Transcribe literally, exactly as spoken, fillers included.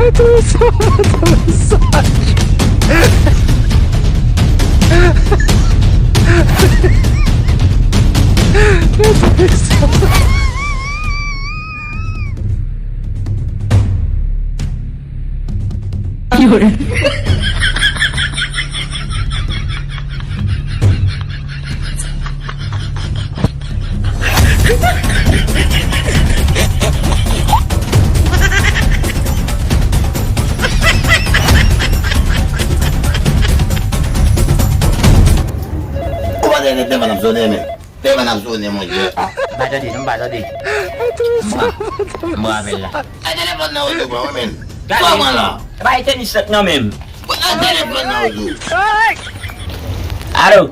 Ou pa tande telefòn ap sonnen, men. Telefòn ap sonnen, monchè. M pa tande, non, m pa tande. M pa, m pa avè l la. Ay, telefòn nan ou tou, bro, men. Gade. Kòman la? Bay tenis nan men m. Ay, telefòn nan ou tou. Alo.